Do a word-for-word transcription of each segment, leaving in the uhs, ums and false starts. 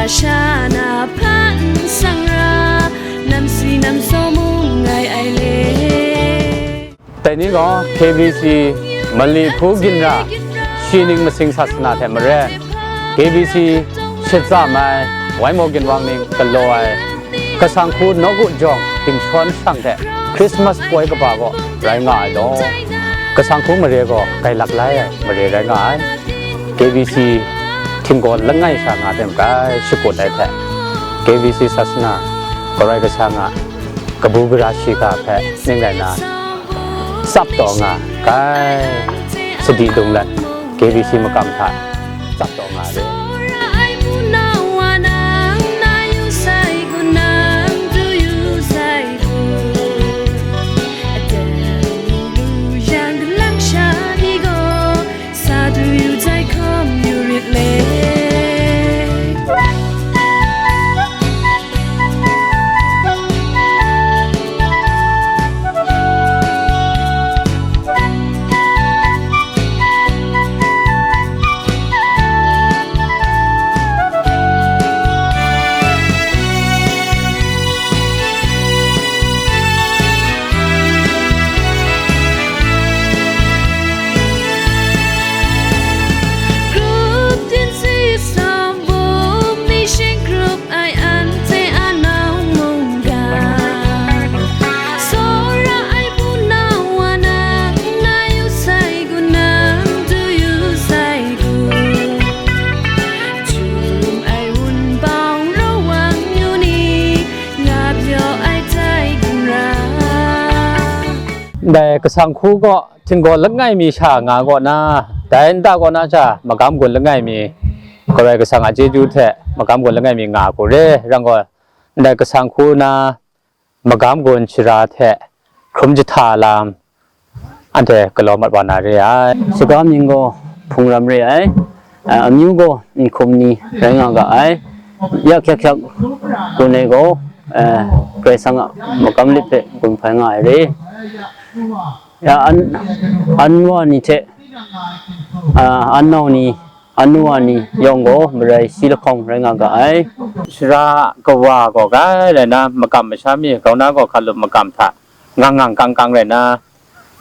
Sha na hpan sang ra, nam si nam saw mung ngai ai le. Dai ni gaw K B C Mali hku ginra shi ning masing sasana hte maren, K B C shazam ai, wai maw ginwang ning galaw ai, kasang hku nawku jawng dingshawn shang hte Christmas poi kaba gaw rai nga ai law, kasang hku mare gaw gailak lai ai mare rai nga ai. K B C htinggaw langai sha nga hte maka ai shakut ai hte, K B C sasana, Karai Kasang a kabu gara shiga hpe ning rai na, tsap taw nga ai, sadi dung let, K B C makam hta tsap taw nga ai. Sa du yu tai hkawm yu rit le. Ndai kasang hku gaw htinggaw langai mi sha nga kaw na, dai nta kaw na sha magam gun langai mi, Karai Kasang a chyeju hte magam gun langai mi nga hku re, rang gaw, ndai kasang hku na magam gun shara hte hkrum jahta lam, anhte galaw mat wa na re ai. Shaga mying gaw hpung ram re ai, a, amyu gaw nhkum ni rai nga ga ai. Ya hkyak hkyak gun ai gaw, a, Karai Kasang a magam lit hpe gun hpai nga ai re. Ya, an, an wa ni hte, a, an nau ni, anu wa ni yawng gaw marai shi lahkawng rai nga ga ai. Shara kawa gaw grai rai na, makam masham mi grau na gaw hkalup magam hta ngang ngang kang kang rai na,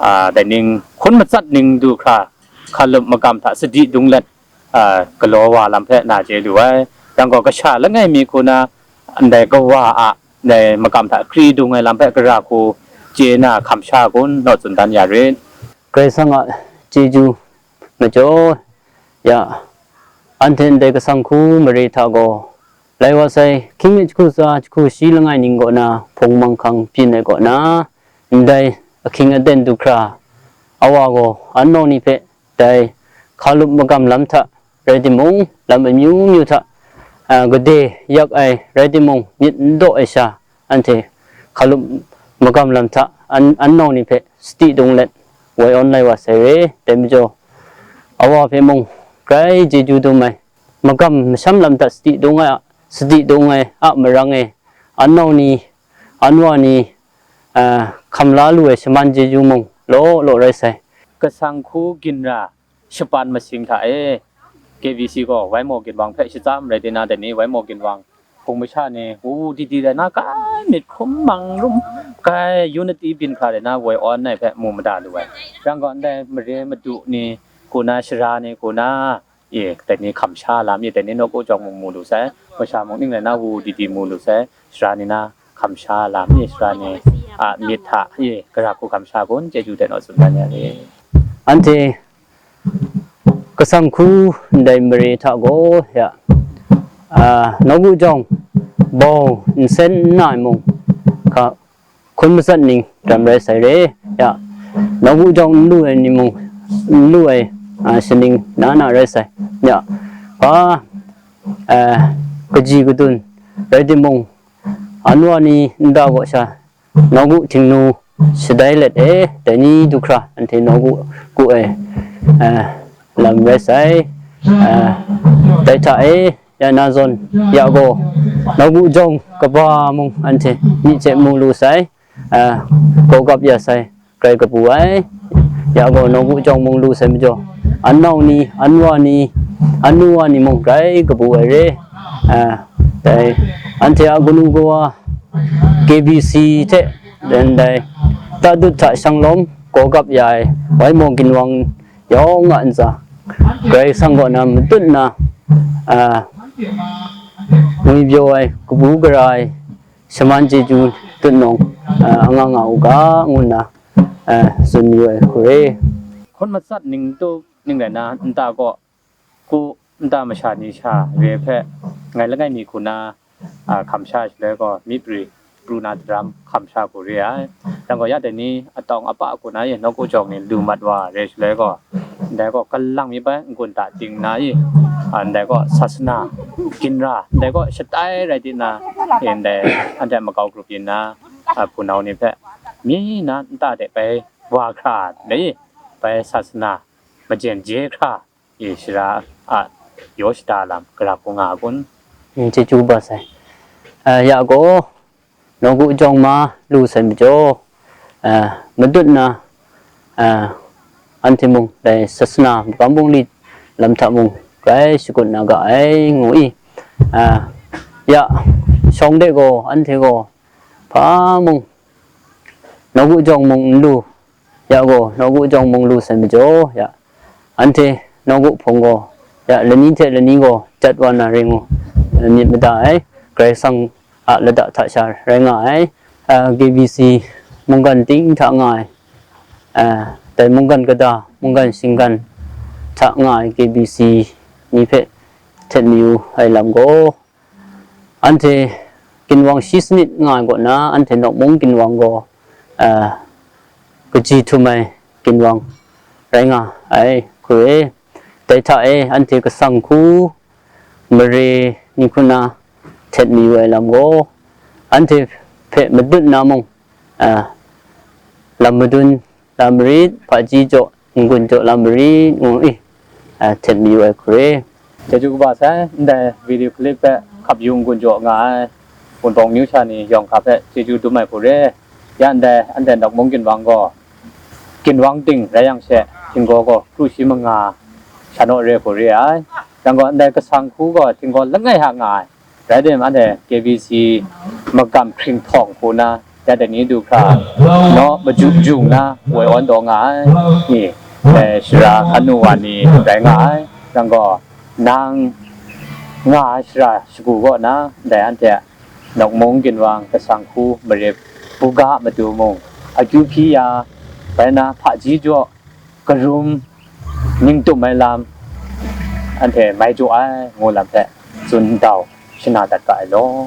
a, dai ning hkun matsat ning du hkra, hkalup magam hta sadi dung let, a, galaw wa lam hpe na chye lu ai. Yang gaw kasha langai mi hku na, ndai kawa a, ndai magam hta kri dung ai lam hpe gara hku chye na hkam sha kun naw tsun dan ya rit. Karai Kasang a chyeju majaw, ya, anhte ndai kasang hku mare hta gaw, lai wa sai, hkying mi jahku tsa jahku shi langai ning kaw na, hpung manghkang byin ai kaw na, ndai ahkying aten du hkra, awa gaw an nau ni hpe dai hkalup magam lam hta rai timung, lam amyu myu hta, a, gade yak ai rai timung, myit n daw ai sha, anhte hkalup magam lam hta an, an nau ni hpe sadi dung let woi awn lai wa sai re. Dai majaw, awa hpe mung grai chyeju dum ai, magam masham lam hta sadi dung ai a, sadi dung ai a marang e, an nau ni, an wa ni, a, hkam la lu ai shaman chyeju mung law law rai sai. Kasang hku ginra shapan masing hta e, K B C gaw wai maw ginwang hpe shatsam rai tina, dai ni wai maw ginwang hpung masha ni wu wu di di rai na, kai myit hkum mang rum, kai unity byin hkra rai na, woi awn ai hpe mu mada lu ai. Yang gaw, ndai mare madu ni, ku na shara ni, ku na, e, dai ni hkam sha lam, e, dai ni nawku jawng mung mu lu sai, masha mung ning rai na, wu di di mu lu sai, shara ni na hkam sha lam, e, shara ni a myit hta, e, gara hku hkam sha kun, chyeju hte naw tsun dan ya e. Anhte kasang hku ndai mare hta gaw, ya, a, nawku jawng bau nsen n na ai mung, hka, hkun matsat ning ram rai sai re, ya, nawku jawng n lu ai ni mung, n lu ai, a, shaning na na rai sai, ya, hpa, a, kaji kadun rai timung, an wa ni nta kaw sha, nawku htingnu shadai let e, dai ni du hkra, anhte nawku ku ai, a, lam rai sai, a, dai hta e, ya na zawn, ya gaw, nawku jawng kaba mung anhte myi hte mu lu sai, a, gaw gap ya sai, grai kabu ai, ya gaw, nawku jawng mung lu sai majaw, an nau ni, an wa ni, an nu wa ni mung grai kabu ai re, a, Dai, anhte a kanu kawa K B C hte, dan dai, tatut hta shanglawm gawgap ya ai, wai mawng ginwang yawng a ntsa, Karai Kasang kaw na matut na, a, ngwipyaw ai, kabu gara ai, shaman chyeju tutnawng, a, anga nga u ga, ngu nna, a, tsun mayu ai hku re. Hkun matsat ning tup ning rai na, nta kaw, ku nta masha ni sha re hpe, ngai langai mi hku na, a, hkam sha shaloi gaw, myi pri pru na daram hkam sha hku re ai. Yang gaw, ya dai ni atawng apa hku na e, nawku jawng ni lu mat wa re shaloi gaw, ndai gaw, kalang mi bai n-gun ta ting na i, a, ndai gaw, sasana, ginra, ndai gaw, shatai rai di na, e, ndai, anhte makau grup yin na, a, hpunau ni hpe, myi na nta de bai wa hkra, ndai, bai sasana, majen je hkra, e, shara a yaw shada lam, gara hku nga a kun? Ning chyeju kaba sai. A, ya gaw, nawku jawng ma lu sai majaw, a, matut na, a, anhte mung, dai sasana, makam bungli lam hta mung, grai shakut na ga ai, ngu i. A, ya, shawng de gaw, anhte gaw, hpa mung, nawku jawng mung n lu, ya gaw, nawku jawng mung lu sai majaw, ya, anhte nawku hpung gaw, ya, lani hte lani gaw jat wa na ring u, myit mada ai, Karai Kasang a lada hta sha rai nga ai, a, K B C mungkan ting hta nga ai, a, dai mungkan kada, mungkan shinggan hta nga ai K B C ni hpe htet mayu ai lam gaw, anhte ginwang shi sanit nga ai kaw na, anhte nawk mung ginwang gaw, a, kaji htum ai ginwang rai nga ai hku e. Dai hta e, anhte kasang hku mare ni hku na htet mayu ai lam gaw, anhte hpe matut na mung, a, lam madun la marit, hpaji jaw, n-gun jaw la marit, ngu i, a, htet mayu ai hku re. Chyeju kaba sai, ndai video clip hpe hkap yu n-gun jaw nga ai Wunpawng myu sha ni yawng hkap hpe chyeju dum ai hku re. Ya ndai, anhte nawk mung ginwang gaw, ginwang ting rai yang she, htinggaw gaw kru shi manga sha naw re hku re ai. Yang gaw, ndai kasang hku gaw htinggaw langai hta nga ai. Rai tim, anhte K B C magam hkring hpawng hku na, ya dai ni du hkra, naw maju jung na, woi awn taw nga ai ni, dai shara hkan nu wa ni rai nga ai. Yang gaw, nang nga ai shara shagu kaw na, dai anhte nawk mung ginwang kasang hku mare buga matu mung, akyu hpyi ya, bai na hpaji jaw, karum, ning tum ai lam, anhte mai jaw ai, ngu lam hpe tsun dau shana dat ga ai law.